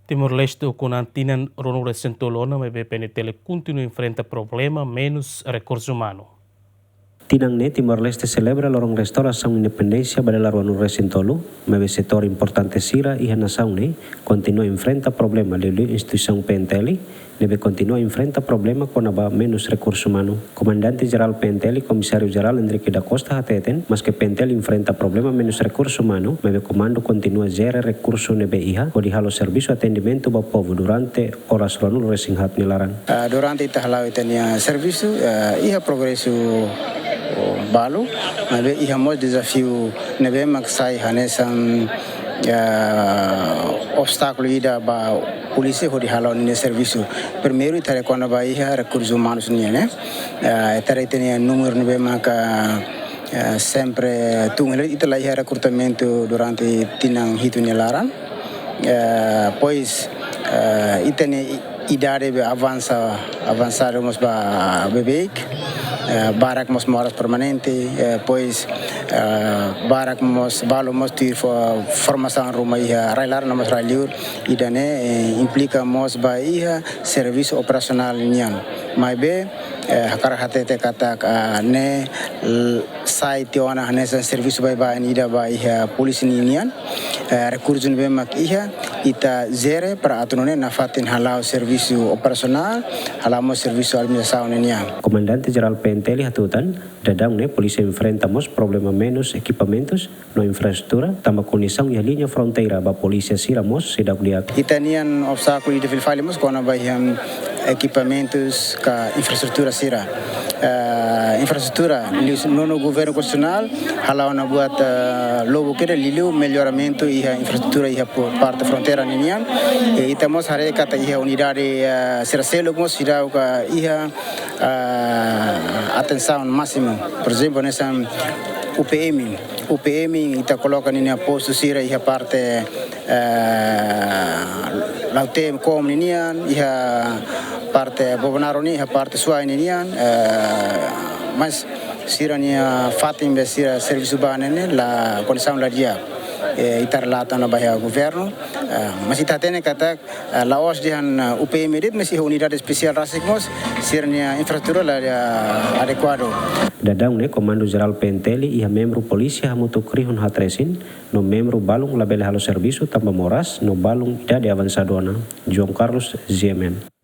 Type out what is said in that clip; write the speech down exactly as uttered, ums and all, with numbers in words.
Timor-Leste ukun an tinan ruanulu-resin-tolu ona, maibé P N T L kontinua enfrenta problema menus rekursu umanu. Tinan ne'e Timor-Leste selebra loron restaurasaun independénsia ba dala ruanulu-resin-tolu, maibé setór importante sira iha nasaun ne'e kontinua enfrenta problema liuliu instituisaun P N T L, ne'ebé kontinua enfrenta problema kona-ba menus rekursu umanu. Komandante Jerál P N T L, Komisáriu Jerál Henrique da Costa hateten, maske P N T L enfrenta problema menus rekursu umanu, maibé komandu kontinua jere rekursu ne'ebé iha, hodi halo servisu atendimentu ba povu durante oras ruanulu-resin-haat nia laran. Ah, durante ita hala'o ita-nia servisu, ah, iha progresu, oh, balu, maibé iha mós dezafiu ne'ebé mak sai hanesan, ah, obstákulu ida ba polísia hodi hala'o ninia servisu. Primeiru, ita haree kona-ba iha rekursus umanus nian, eh. Eh, ita haree ita-nia númeru ne'ebé maka, eh, sempre tun hela, ita la iha rekrutamentu durante tinan hitu nia laran. Eh, depois, eh, ita-nia i-, idade be avansa, avansadu mós ba beibeik. Eh, barak mós moras permanente, eh, depois, eh, barak mós, balu mós tuir fo-, formasaun ruma iha rai-laran no mós rai-liur, ida-ne'e, eh, implika mós ba iha servisu operasionál nian. Maibé, eh, hakarak hatete katak, ah, ne'e, l-, sai tiha ona hanesan servisu baibain ida ba iha polísia ninian. Eh, rekursu ne'ebé mak iha, ita jere para atu nune'e nafatin hala'o servisu operasionál, hala'o mós servisu administrasaun ninian. Komandante Jerál P N T L hatutan, daudaun ne'e polísia enfrenta mós problema menus ekipamentus no infraestrutura, tanba kondisaun iha liña fronteira ba polísia sira mós seidauk di'ak. Ita-nian obstákulu ida fila fali mós kona-ba iha ekipamentus ka infraestrutura sira. Eh, infraestrutura, liuliu nonu governu konstitusionál hala'o ona buat, eh, lubuk ida liuliu melloramentu iha infraestrutura iha po-, parte fronteira ninian. I ita mós haree katak iha unidade, eh, sira seluk mós seidauk iha, eh, atensaun másimu. Porezemplu, hanesan U P M. U P M ita koloka ninia postu sira iha parte, eh, Lautém, Komu ninian, iha parte Bobonaro nian, iha parte Suai ninian, eh, mas sira-nia fatin be sira servisu ba ne'e la kondisaun la di'ak. Eh, ita relata ona ba iha governu, eh, mas ita hatene katak, eh, la'ós dehan, eh, U P M de'it, mas iha unidade espesiál rasik mós sira-nia infraestrutura la, eh, adekuadu. Daudaun ne'e Komandu Jerál P N T L iha membru polísia hamutuk rihun haat resin, no membru balun labele halo servisu tanba moras no balun idade avansadu ona. João Carlos, G M N.